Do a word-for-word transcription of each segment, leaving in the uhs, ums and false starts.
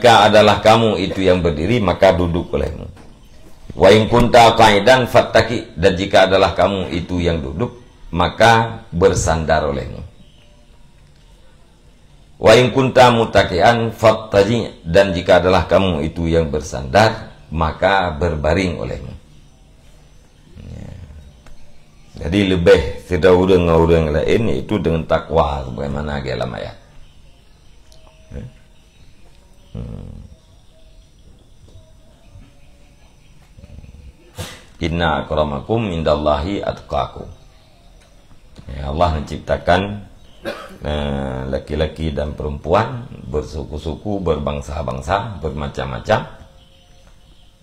jika adalah kamu itu yang berdiri, maka duduk olehmu. Wa in kunta qa'idan fattaqi, dan jika adalah kamu itu yang duduk, maka bersandar olehmu. Wa in kunta muttaki'an fattaji, dan jika adalah kamu itu yang bersandar, maka berbaring olehmu. Ya. Jadi leubeh sidroe ureuëng ngon ureuëng laén, yaitu dengan takwa, sebagaimana geulam ayat. Ya. Hmm. Inna akramakum indallahi atqakum. Ya, Allah menciptakan, eh, laki-laki dan perempuan bersuku-suku, berbangsa-bangsa, bermacam-macam.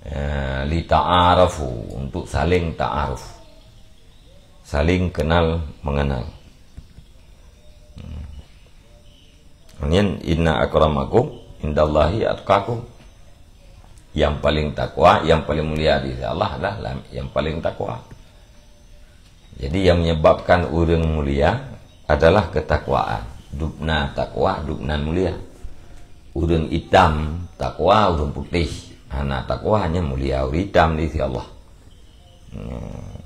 Eh, lita'arafu, untuk saling ta'aruf. Saling kenal mengenal. Hmm. Nyan, "Inna akramakum indallahi atqakum." Yang paling takwa, yang paling mulia di sisi Allah adalah yang paling takwa. Jadi, yang menyebabkan ureuëng mulia adalah ketakwaan. Dubna takwa, dubna mulia. Ureuëng itam takwa, ureuëng putéh hana takwa, nyan mulia ureuëng itam di sisi Allah. Hmm.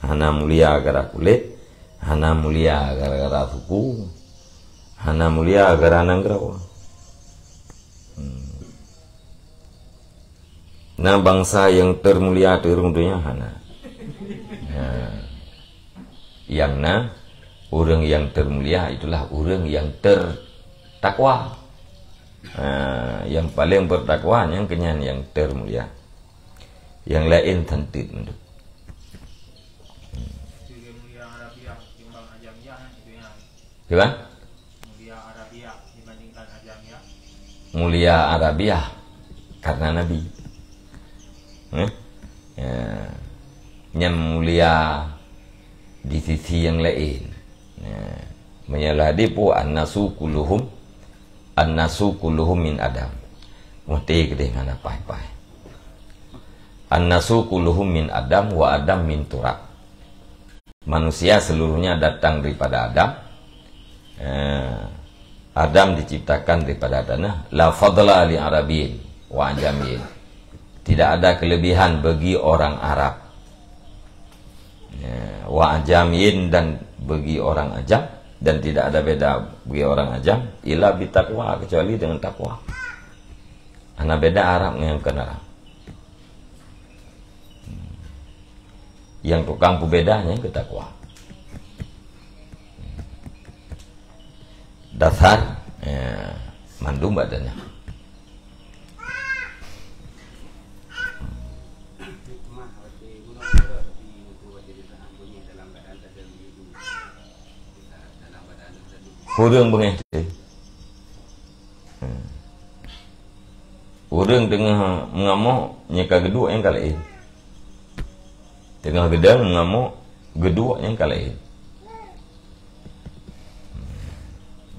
Hana mulia gara-gara kulét, hana mulia gara-gara suku, hana mulia gara-gara nanggroe. Hmm. Na bansa nyang termulia di rhueng donya? Hana. Nah, nyang na, ureuëng nyang termulia itulah ureuëng nyang tertakwa. Nah, nyang paleng bertakwa nyan keunyan nyang termulia. Nyang laén santeut mandum. Siban? Mulia Arabiah karena Nabi. Eh? Ya. Nyan mulia di sisi nyang laén. Ya. Meunyoe lagée peue, "Annasu kulluhum, annasu kulluhum min Adam." Musti keudeh ngon pai-pai. "Annasu kulluhum min Adam wa Adam min turab." Manusia seluruhnya datang daripada Adam. Eh, Adam diciptakan daripada tanah. "La fadla li Arabin wa Ajamin." Tidak ada kelebihan bagi orang Arab. Ya, wa Ajamin, dan bagi orang ajam, dan tidak ada beda bagi orang ajam, illa bitaqwa, kecuali dengan takwa. Hana beda Arab ngon nyang kon Arab. Nyang tukang peubeda nyan keu takwa. Dasar, ya, mandum bak donya. Kureueng beungéh teuh. Hmm. Ureueng teungoh meungamok, nyang ka geuduek nyang ka laén. Teungoh geudong meungamok, geuduek nyang ka laén.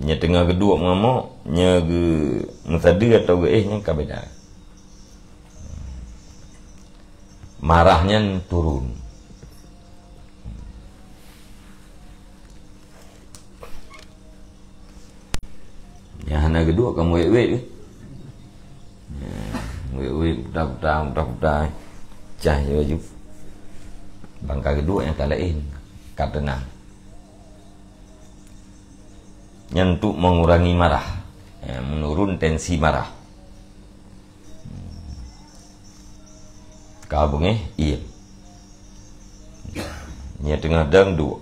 Nyang teungoh geuduek meungamok, nyang geu-, meusadeue atawa geuéh nyang ka beda. Marah nyan turun. Nyang hana geuduek kan wék-wék. Ya, wék-wék, puta-puta, puta-puta. Cah je laju. Ban ka geuduek nyang ka laén. Ka teunang. Nyan untuk mengurangi marah. Ya, menurun tensi marah. Ka beungéh, iem. Nyang teungoh dong, duek.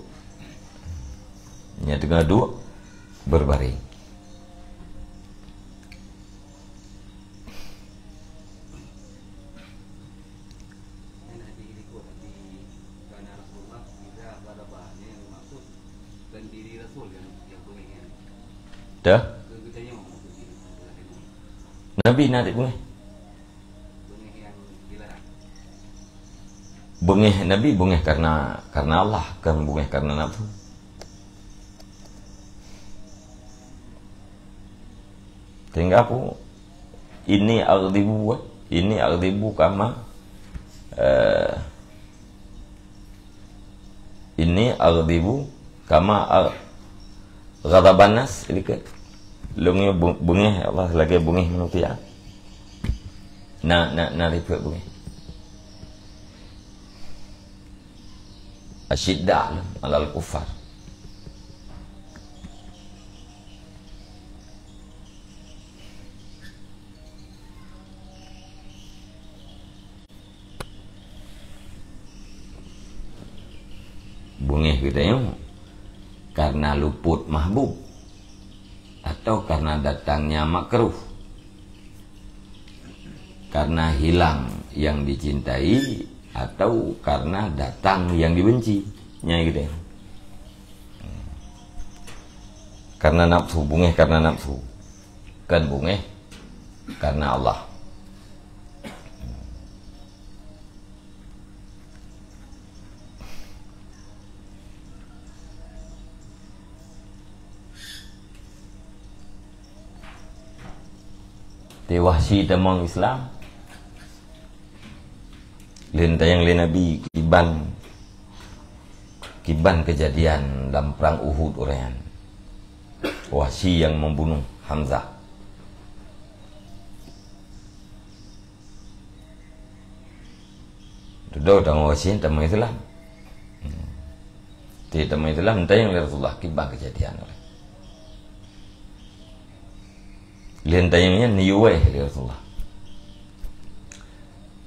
Nyang teungoh duek, berbaring. Dah? Nabi na di beungéh. Beungéh Nabi beungéh karena, karena Allah, kon beungéh karena nafsu. Sehingga apa? Inni aghdibu, eh? Inni aghdibu kama, eh, inni aghdibu kama a-, ghadaban nas, ini ke? Lôn nyoe bu-, beungéh, ya Allah, lagée beungéh manusia. Na, na, na lipek beungéh. Asyidda' lom alal kufar. Beungéh geutanyoe karena luput mahbub atau karena datangnya makruh? Karena hilang yang dicintai atau karena datang yang dibenci? Nyan geutanyoe. Karena nafsu, beungéh karena nafsu. Kon beungéh karena Allah. Di Wahsyi tamong Islam. Lheueh tanyong lé Nabi kiban, kiban keujadian lam prang Uhud uroe nyan. Wahsyi nyang membunuh Hamzah. Dudoe tamong Wahsyi tamong Islam. Hmm. Di tamong Islam, tanyong lé Rasulullah kiban keujadian uroe nyan. Lheueh tanyong nyan neuyue wéh lé Rasulullah.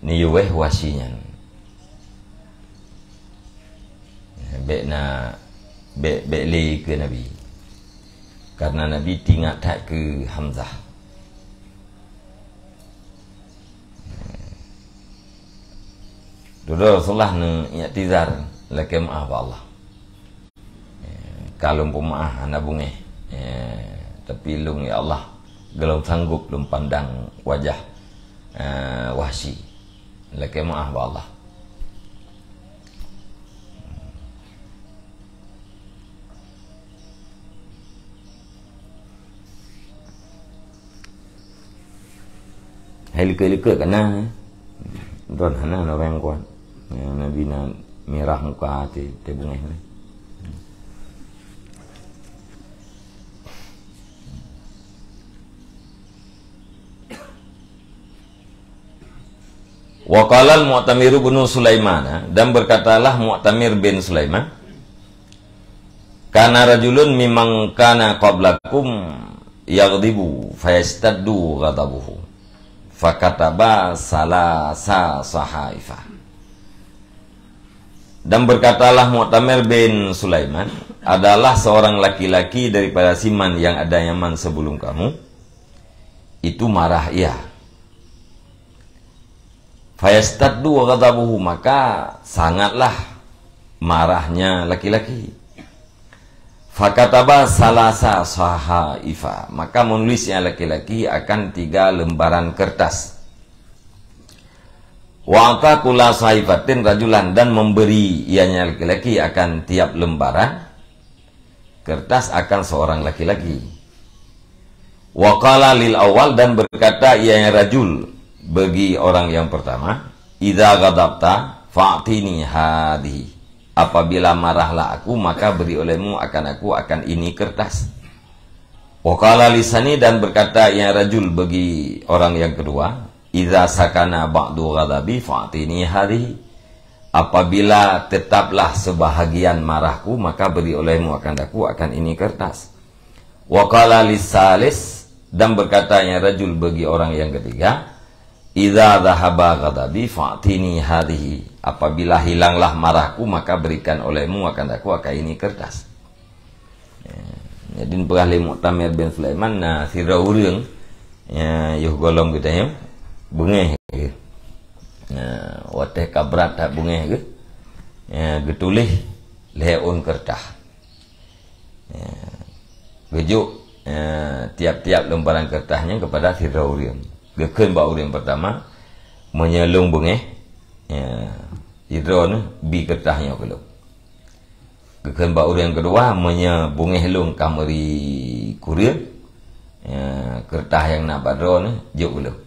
Neuyue wéh Wahsyi nyan. Bék na, bék, bék lé keu Nabi. Karena Nabi teuingat that keu Hamzah. Dudoe Rasulullah neu-iktizar, lakée meu'ah bak Allah. Eh, ka lôn peumeu'ah hana beungéh. Eh, tapi lôn, ya Allah, gohlom sanggop lôn pandang wajah, eh, Wahsyi. Lakée meu'ah bak Allah. Hai likot-likot ka na, eh. Droen hana na ureuëng kuat. Ya, Nabi na mirah muka, teuh, teuh beungéh. Wa qala al-Mu'tamir bin Sulaiman, dan berkatalah Mu'tamir bin Sulaiman, "Kana rajulun mimman kana qablakum yaghdibu fayashtaddu ghadabuhu, fakataba salasa sahaifa." Dan berkatalah Mu'tamir bin Sulaiman, adalah seorang laki-laki daripada siman yang ada nyaman sebelum kamu, itu marah ia. Fayashtaddu ghadabuhu, maka sangatlah marahnya laki-laki. Fakataba salasa sahaifa, maka menulis ia laki-laki akan tiga lembaran kertas. Wa a'ta kulla sahifatin rajulan, dan memberi ianya laki-laki akan tiap lembaran kertas akan seorang laki-laki. Wa qala lil awwal, dan berkata ia yang rajul bagi orang yang pertama, "Idza ghadabta fa'tini hadhihi. Apabila marahlah aku, maka beri olehmu akan aku akan ini kertas." Wa qala lisani, dan berkata ia rajul bagi orang yang kedua, "Idza sakana ba'du ghadabi fa'tini hadhihi. Apabila tetaplah sebahagian marahku, maka beri olehmu akan aku akan ini kertas." Wa qala lisalis, dan berkata ia rajul bagi orang yang ketiga, "Idza dhahaba ghadabi fa'tini hadhihi. Apabila hilanglah marahku, maka berikan olehmu akan aku akan ini kertas." Ya, jadi peugah lé Mu'tamir bin Sulaiman, na sidroe ureuëng, ya, yoh gohlom geutanyoe beungéh geuh. Ya, watée ka brat that beungéh geuh, ya, geutuléh lhée ôn keureudah. Ya, geujok, ya, tiap-tiap lembaran keureudah nyan keupada sidroe ureuëng. Geukheun bak ureuëng peurtama, "Meunyoe lôn beungéh, ya, sidroe neuh bi keureudah nyoe keu lôn." Geukheun bak ureuëng keudua, "Meunyoe beungéh lôn ka meuri kureueng, ya, keureudah nyang na bak droeneuh jok ulôn."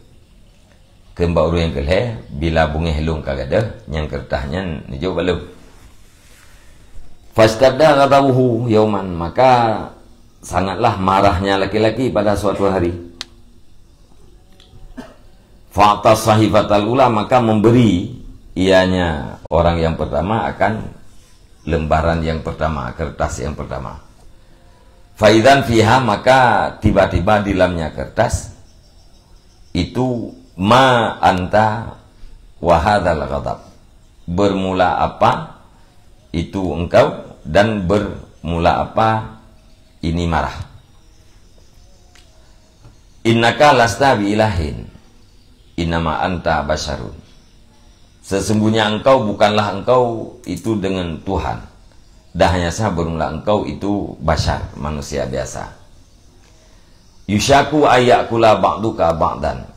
Kheun bak ureuëng nyang keulhée, "Bila beungéh lôn ka gadôh, nyang keureudah nyan neujok bak lôn." Fashtadda ghadabuhu yauman, maka sangatlah marahnya laki-laki pada suatu hari. Fa'ta sahifatal ula, maka memberi ianya orang yang pertama akan lembaran yang pertama, kertas yang pertama. Faidan fiha, maka tiba-tiba di dalamnya kertas itu, ma anta wa hadzal ghadab. Bermula apa itu engkau dan bermula apa ini marah. Innaka lasta bi ilahin, innama anta basyarun. Sesungguhnya engkau bukanlah engkau itu dengan Tuhan. Dan hanya saja bermula engkau itu basyar, manusia biasa. Yusyaku ayyakula ba'duka ba'dan.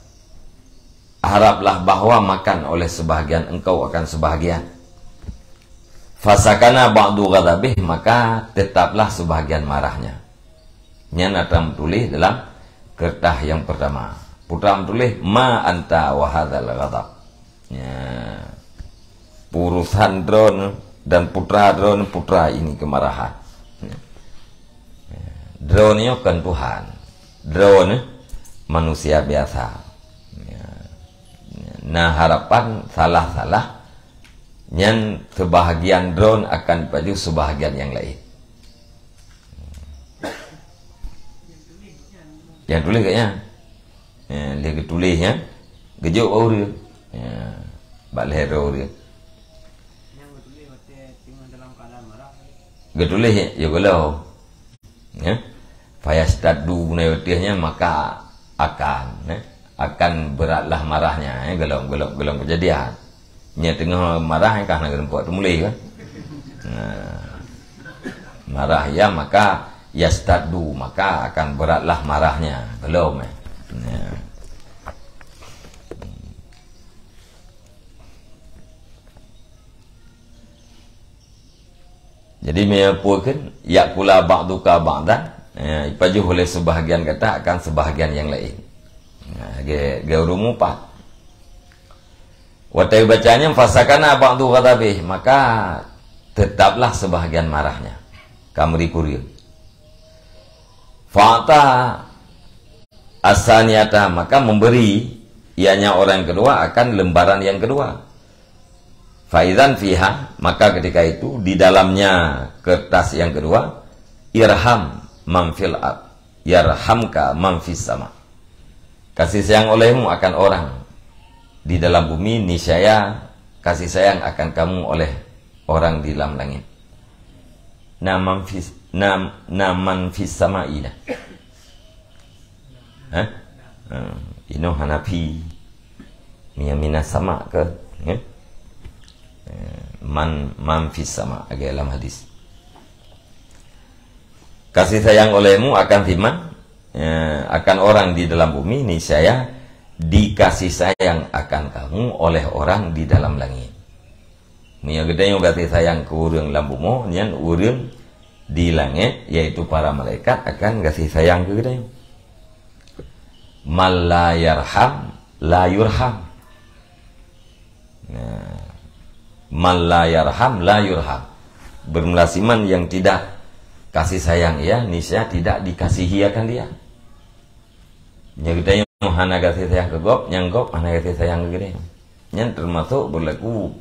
Haraplah bahwa makan oleh sebahagian engkau akan sebahagian. Fasakana ba'du ghadabih, maka tetaplah sebahagian marahnya. Nyan atra meutuléh dalam kertas yang pertama. Putra meutuléh, "Ma anta wa hadzal ghadab." Ya. Urusan droeneuh dan putra droeneuh, putra ini kemarahan. Ya. Droeneuh nyoe kon Tuhan. Droeneuh manusia biasa. Ya. Na harapan salah-salah, nyan sebahagian droeneuh akan dipajoh sebahagian nyang laén. Nyang tuléh kat nyan. Ya, lheuh geutuléh nyan, geujok bak ureueng. Ya, bak leher ureueng. Geutuléh, ya, gohlom. Ya. Fayashtaddu, na yoh teuh nyan, maka akan, ya, akan beratlah marahnya, ya, gohlom, gohlom, gohlom keujadian. Nyan teungoh marah, ya, ka hana geureumpok teumuléh, kan? Nah, marah, ya, maka yashtaddu, maka akan beratlah marahnya. Gohlom, ya. Ya. Jadi, meunyoe peue kheun, "Yakula ba'duka ba'dan", ya, ipajoh oleh sebahagian gata akan sebahagian nyang laén. Nah, ge-, geurumu pat. Watée baca nyan, "Fasakana ba'du ghadabih", maka tetaplah sebahagian marahnya. Ka meuri kureueng. Fa'ta asaniata, maka memberi, ianya orang yang kedua akan lembaran yang kedua. Faidan fiha, maka ketika itu di dalamnya kertas yang kedua, "Irham man fil ard, yarhamka man fis sama." Kasih sayang olehmu akan orang di dalam bumi, niscaya kasih sayang akan kamu oleh orang di dalam langit. Na man fis, na, na man fis sama'i na. Hah? Hmm, inoe hana fi. Mina, mina sama ke? Ya? Eh, man, man fis sama, lagée lam hadis. Kasih sayang olehmu akan siman, eh, akan orang di dalam bumi, niscaya dikasih sayang akan kamu oleh orang di dalam langit. Meunyoe geutanyoe gaséh sayang keu ureuëng lam bumoe, nyan ureuëng di langét, yaitu para malaikat, akan gaséh sayang keu geutanyoe. "Man la yarham, la yurham." Nah, "Man la yarham, la yurham." Bermula siman yang tidak kasih sayang ia, niscaya tidak dikasihi akan dia. Nyan geutanyoe hana gaséh sayang keu gob, nyang gob hana gaséh sayang keu geutanyoe. Nyan teumasok beulaku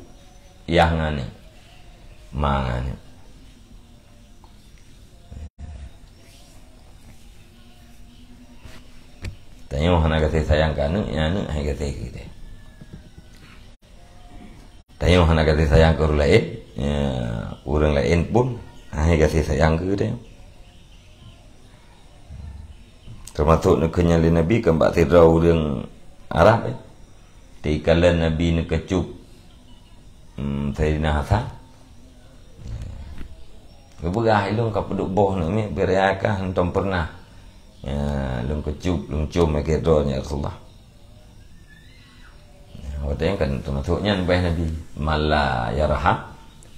yah ngon aneuk, ma ngon aneuk. Tanyoe hana gaséh sayang keu aneuk, nyang aneuk hana gaséh keu geutanyoe. Tanyoe hana gaséh sayang keu ureuëng laén, ya, ureuëng laén pun hana gaséh sayang keu geutanyoe. Teumasok neukheun nyan lé Nabi keu bak sidroe ureuëng Arab, ya. Teukalon Nabi neukeucup, hmm, Saidina Hasan. Geupeugah, "Ilôn ka peuduek boh aneuk miet, beuraya kah hantom peureunah. Ya, lôn keucup, lôn com lagée droe, ya Rasulullah." Watée nyan kan teumasok nyan beh Nabi, "Man la yarham,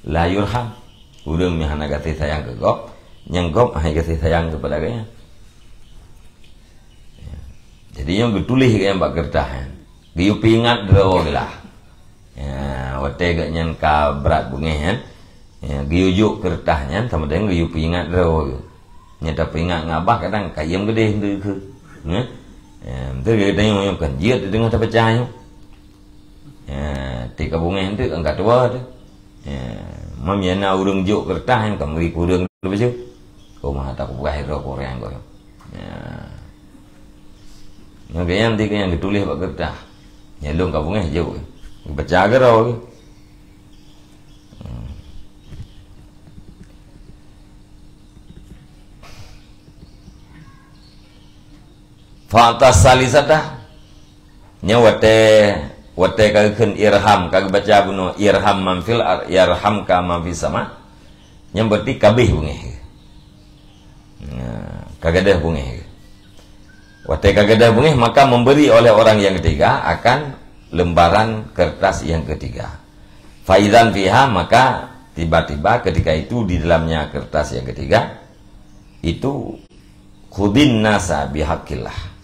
la yurham." Ureuëng nyang hana gaséh sayang keu gob, nyang gob hana gaséh sayang keupada geuhnyan. Ya. Jadi nyoe geutuléh geuhnyan bak keureutah nyan. Geuyue peuingat droe geuh lah. Ya, watée geuhnyan ka brat beungéh nyan, ya, geuyue jok keureutah nyan sama dengan geuyue peuingat droe geuh. Nyan tapeuingat ngon babah kadang kayém geudeh enteuk keu. Nyan. Ya, beutôi geutanyoe nyoe kan jeuet teungoh tapeucaya nyoe. Ya, ti ka beungéh enteuk angka tuha teuh. Ya, mam yana ureuëng jok keureutah nyan ka meuri keu ureuëng teuh bacut. Koma takupeugah droe keu ureuëng nyan. Ya. Nyoe geuh nyan ti nyang geutuléh bak keureutah. Nyan lôn ka beungéh jok. Baca keudroe. Fa'tas salisata. Nyoe watée, watée ka geukheun irham, ka geubaca bunoe irham man fil ar, yarhamka man fis sama. Nyan berarti ka abéh beungéh. Nah, ka gadôh beungéh. Watée ka gadôh beungéh, maka memberi oleh orang yang ketiga akan lembaran kertas yang ketiga. Faidzan fiha, maka tiba-tiba ketika itu di dalamnya kertas yang ketiga, itu, "Khudzin nasa bihaqqillah."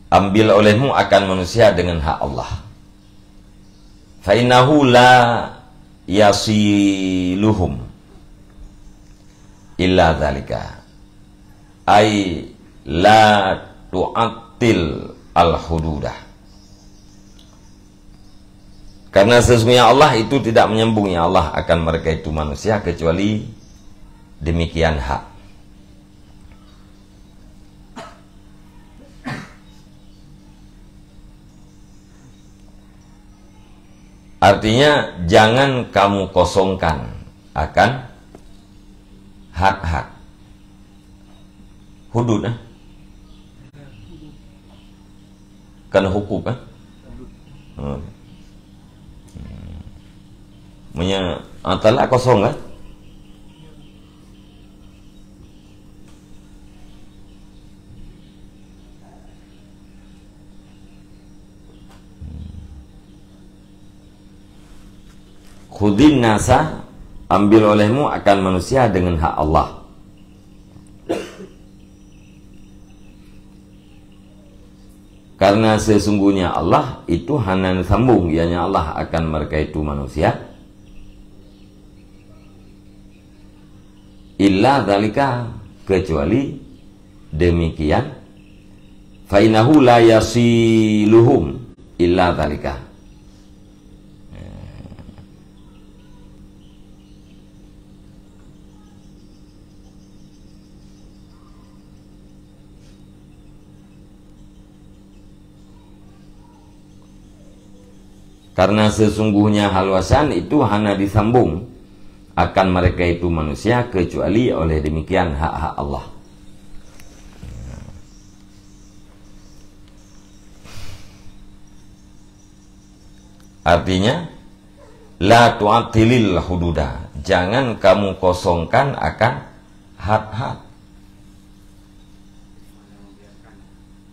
Ambil olehmu akan manusia dengan hak Allah. Fa innahu la yasiluhum illa dzalika. Ai la tu'attil al-hududah. Karena sesungguhnya Allah itu tidak menyambung, ya Allah, akan mereka itu manusia kecuali demikian hak. Artinya, jangan kamu kosongkan akan hak-hak. Hudud, eh? Kan hukuk, eh? Hmm. Meunyo, ah, talak kosong, kan? Khudzin nasa, ambil olehmu akan manusia dengan hak Allah. Karena sesungguhnya Allah itu hana sambung, ianya Allah akan mereka itu manusia. Illa dzalika, kecuali demikian. Fa innahu la yasiluhum illa dzalika. Karena sesungguhnya haluasan itu hana disambung akan mereka itu manusia kecuali oleh demikian hak-hak Allah. Artinya, la tu'attilil hududa, jangan kamu kosongkan akan had-had.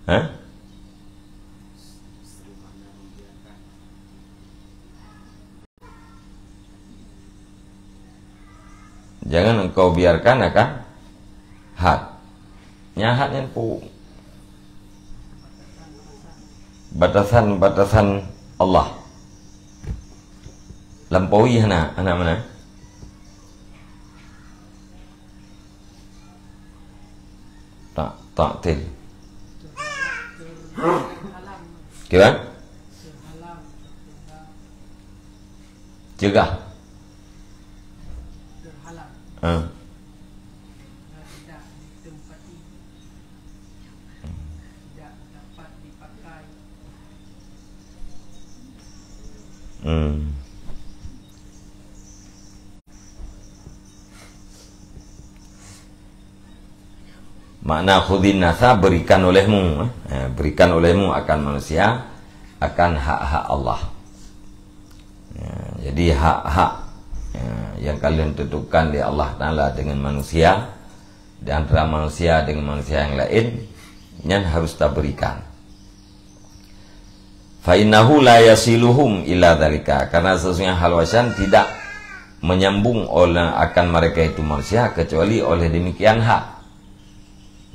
Hah? Jangan engkau biarkan akan had. Nyan had nyan peue? Batasan-batasan Allah. Lampaui hana, hana meunan. Tak, ta'til. Kiban? Cegah. Ha. Hmm. Makna khudzin nasa, berikan olehmu, eh, berikan olehmu akan manusia, akan hak-hak Allah. Ya, jadi hak-hak, ya, yang kalian tentukan di Allah Taala dengan manusia, di antara manusia dengan manusia yang lain, nyan harus taberikan. Fa innahu la yasiluhum illa dzalika, karena sesungguhnya haluasan tidak menyambung oleh, akan mereka itu manusia kecuali oleh demikian hak.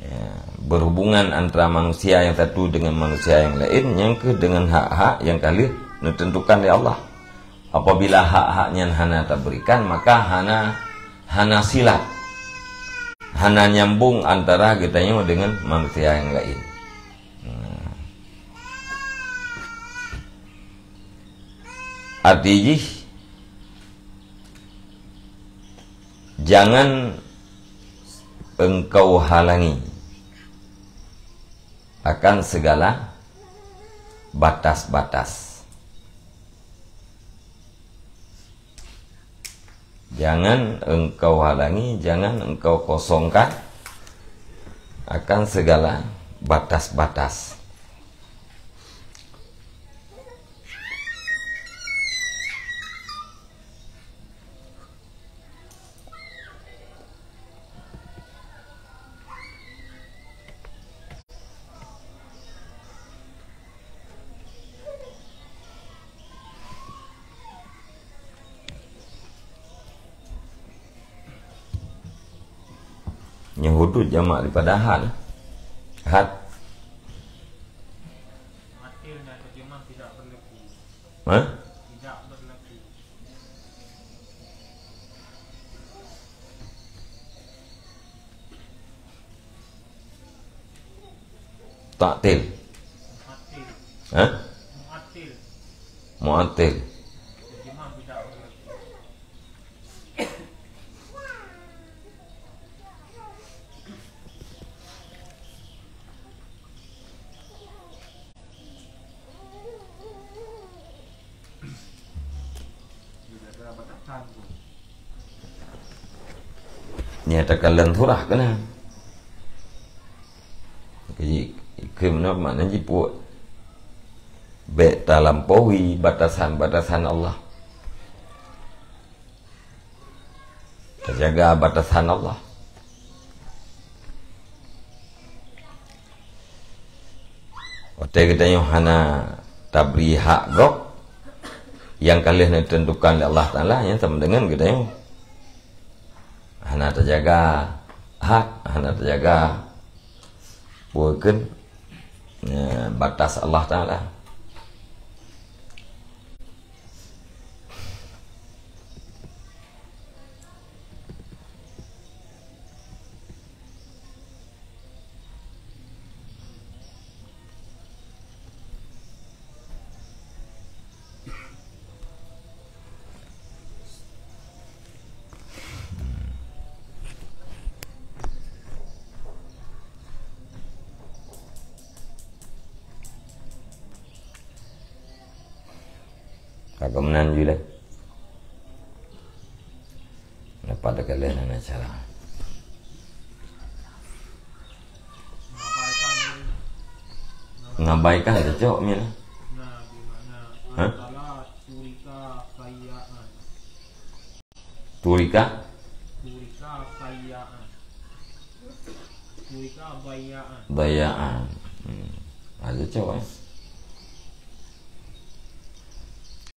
Ya, berhubungan antara manusia yang satu dengan manusia yang lain, nyang keuh dengan hak-hak yang ka lheueh neutentukan lé Allah. Apabila hak-hak nyan hana taberikan, maka hana, hana silat. hana nyambung antara geutanyoe deungon manusia nyang laén. Nah. Arti jih, jangan engkau halangi akan segala batas-batas. Jangan engkau halangi, jangan engkau kosongkan akan segala batas-batas. Nyoe hudud jamak daripada had. Had. Hah? Ta'til. Hah? Mu'attil. Nyan takalon surah keunan. Jadi, keu meunan makna jipuet. Bèk talampaui batasan-batasan Allah. Tajaga batasan Allah. Watèe geutanyoe hana tabri hak gob nyang ka lheueh neuteuntukan lé Allah Taala, nyan sama deungon geutanyoe hana tajaga had, hana tajaga peue kheun, ya, batas Allah Taala. Ka keumeunang jih lé. Lepas teuka lé nan acara. Ngabaikan cocok, Mil. Hah? Turika? Turika bayya'an. Turika bayya'an. Bayya'an. Hmm. Ha, cocok, eh.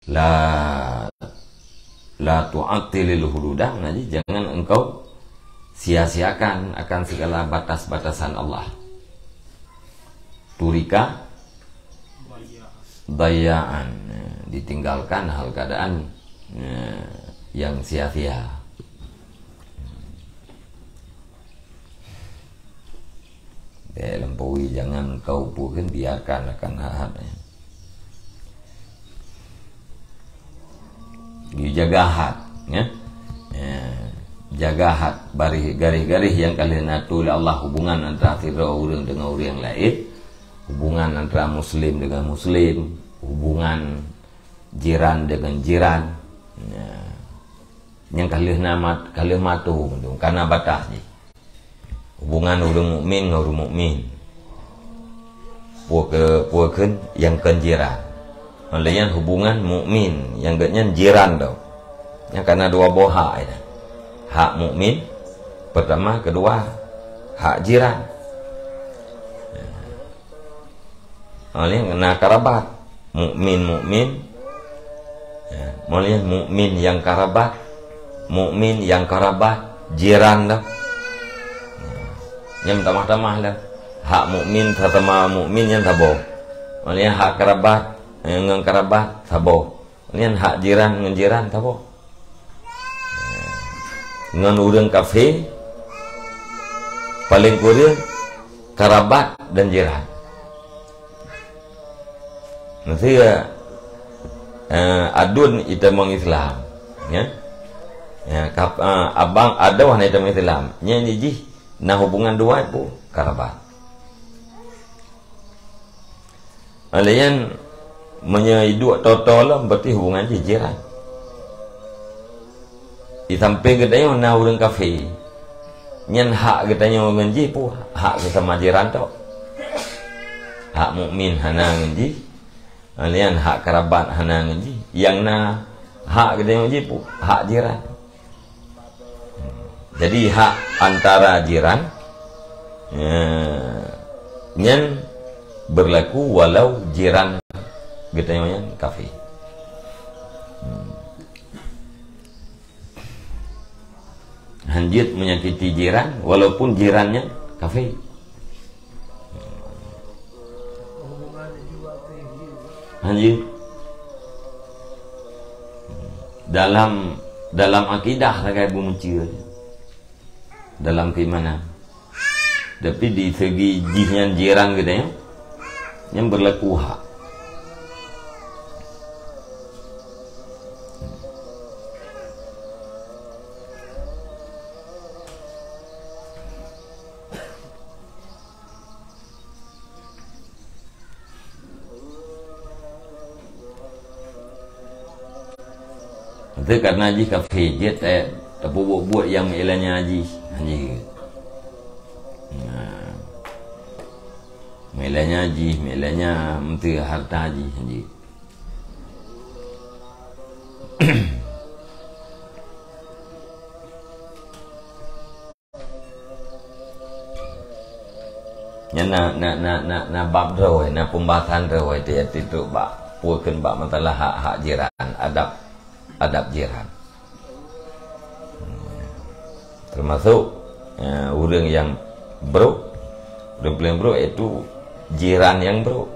La, la tu'attilil hududa, makna jih, jangan engkau sia-siakan akan segala batas-batasan Allah. Turika dayya'an, ya, ditinggalkan hal keadaan, ya, yang sia-sia. Ya, lampaui, jangan kau pukul, biarkan akan hak-hak, ya. Dijaga hat, ya. Ya. Jaga hat, barih, garéh-garéh nyang ka lheueh na tuléh lé Allah, hubungan antara sidroe ureuëng deungon ureuëng laén, hubungan antara muslim deungon muslim, hubungan jiran deungon jiran. Ya. Nyang ka lheueh na mat-, ka lheueh matu, ka na batas jih. Hubungan ureuëng mukmin ngon ureuëng mukmin. Pue ke-, pue kheun nyang kon jiran. Oleh nyan hubungan mukmin nyang geuh nyan jiran tau. Nyang ka na dua boh hak nyan. Hak mukmin pertama, kedua hak jiran. Oleh na karabat, mukmin-mukmin. Ya, mulai mukmin nyang karabat, mukmin nyang karabat, jiran dah. Ya. Nyang tamah-tamah lah. Hak mukmin sama mukmin nyan saboh. Mulai hak karabat, eh, ngon karabat saboh. Nyan hak jiran ngon jiran saboh. Ngon ureuëng kafé, Paléng kureueng karabat dan jiran. Maksudnya, eh, aduen itamong Islam, ya. Ya, kap-, eh, abang adoe hana itamong Islam. Nyan jih na hubungan dua pun karabat. Laén meunyoe iduek toe-toe lom, berarti hubungan jih jiran. Di sampéng geutanyoe na ureuëng kafé, nyan hak geutanyoe ngon jih pun hak seusama jiran tok. Hak mukmin hana ngon jih, laén hak kerabat hana ngon jih. Nyang na hak geutanyoe jih pun hak jiran. Jadi hak antara jiran, eh, nyan berlaku walau jiran geutanyoe nyan kafé. Hmm. Hanjeuet menyakiti jiran walaupun jiran nyan kafé. Hanjeuet. Dalam, dalam akidah sagai beumeucue. Dalam keimanan. Tapi di segi jih nyan jiran geutanyoe, nyan berlaku hak. Itu karena jih kafé, jeuet, eh, tapeubuet-buet nyang meuilanya jih. Hanjeuet. Nah. Meuilanya jih, meuilanya meuteue harta jih, hanjeuet. Nyan na, na, na, na, na bab droe, na pembahasan droe, ti, ti tu bak, pue kheun bak masalah hak-hak jiran, adab, adab jiran. Termasuk, eh, ureuëng nyang brok, ureuëng paléng brok, yaitu jiran nyang brok,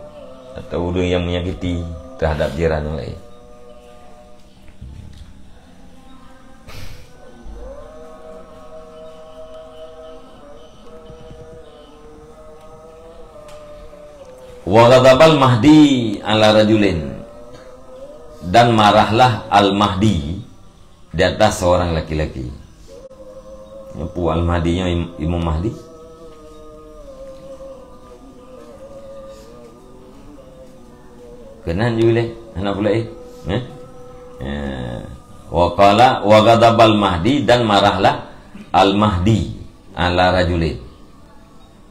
atau ureuëng nyang menyakiti terhadap jiran nyang laén. Wa ghadabal Mahdi ala rajulin, dan marahlah Al-Mahdi di atas seorang laki-laki. Nyoe peue Al-Mahdi nyoe, Im-, Imam Mahdi? Keunan ju lé, hana pula eh. Eh? Eh. Wa qala wa ghadabal Mahdi, dan marahlah Al-Mahdi ala rajulin,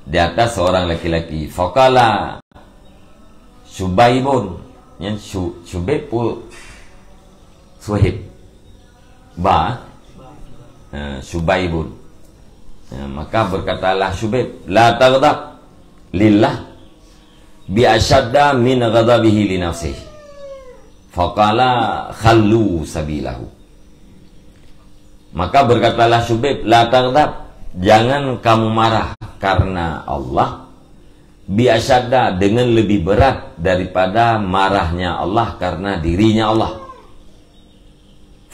di atas seorang laki-laki. Faqala Subaibun, nyan Su-, Subaib pun Suhaib. Ba, eh, Subaibun. Eh, maka berkatalah Subaib, "La taghdab lillah bi asyadda min ghadabihi li nafsihi." Faqala, "Khallu sabilahu." Maka berkatalah Subaib, "La taghdab, jangan kamu marah karena Allah, bi asyadda, dengan lebih berat daripada marahnya Allah karena dirinya Allah."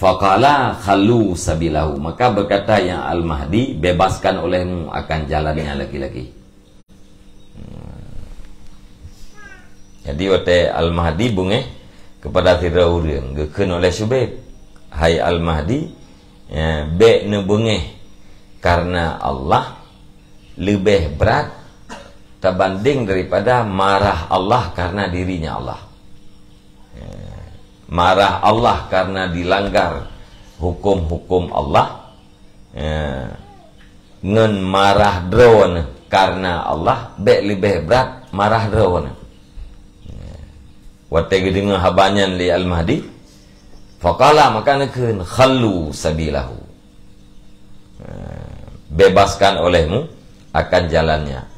Faqala, "Khallu sabilahu." Maka berkata yang Al-Mahdi, "Bebaskan olehmu akan jalannya laki-laki." Hmm. Jadi, watée Al-Mahdi beungéh kepada sidroe ureuëng, geukheun oleh Subaib, "Hai Al-Mahdi, ya, bék neubeungéh karena Allah leubeh brat tabanding daripada marah Allah karena dirinya Allah." Ya. Marah Allah karena dilanggar hukum-hukum Allah. Ya. Ngon marah droeneuh karena Allah, bék leubeh brat marah droeneuh. Ya. Watée geudeungoe haba nyan lé Al-Mahdi, faqala, maka neukheun, "Khallu sabilahu." Ya. Bebaskan olehmu akan jalannya.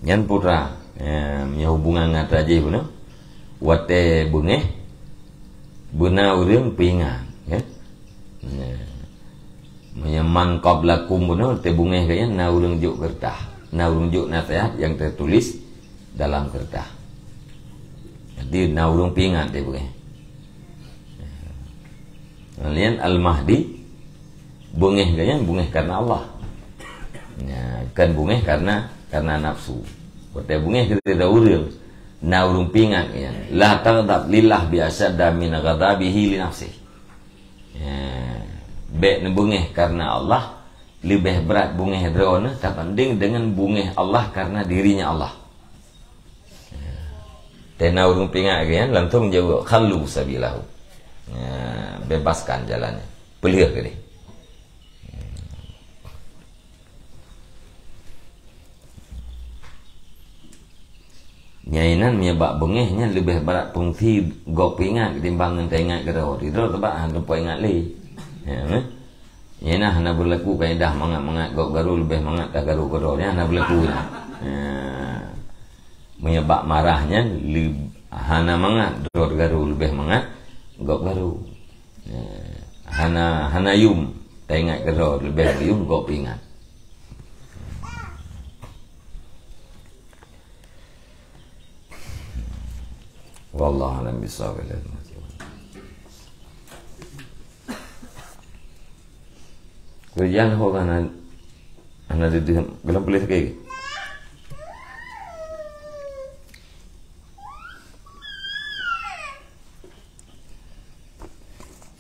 Nyan putra, eh, meunyoe hubungan ngon ata jih bunoe, watée beungéh, beuna ureuëng peuingat, ya. Ya. Meunyoe man qablakum bunoe, teubeungéh geuh nyan na ureuëng jok keureutah. Na ureuëng jok naseuhat nyang teutuléh dalam keureutah. Jadi, na ureuëng peuingat teubeungéh. Kemudian Al-Mahdi, beungéh geuh nyan beungéh karena Allah. Ya, bukan beungéh karena, karena nafsu. Watée beungéh keu ureuëng, na ureuëng peuingat geuh nyan. La taghdab lillah bi asyadda min ghadabihi li nafsih. Ya, bék neubeungéh karena Allah, leubeh brat beungéh droeneuh tabanding dengan beungéh Allah karena dirinya Allah. Teuh na ureuëng peuingat geuh nyan, langsung jaweueb, "Khallu sabilahu." Ya, bebaskan jalannya. Peuleueh keudeh. Nyan inan meunyoe bak beungéh nyan leubeh brat fungsi gob peuingat ketimbang ngon taingat keudroe. Keudroe teubak hana teupeu ingat lé. Ya, eh? Nyan inan hana beulaku kaedah mangat-mangat gob garu leubeh mangat tagarô keudroe. Nyan hana beulaku nyan. Ya. Meunyoe bak marah nyan leu-, hana mangat droe garu leubeh mangat gob garu. Ya. Hana, hana yum taingat keudroe leubeh yum gob peuingat. Wallahu a'lam bishawab. Kemudian ho hana, hana deuh dalam tuléh sakét.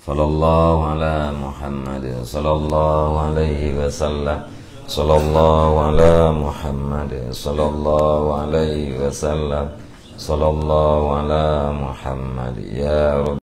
Sallallahu ala Muhammad, sallallahu alaihi wasallam. Sallallahu ala Muhammad, sallallahu alaihi wasallam. Sallallahu ala Muhammad, ya Rabb.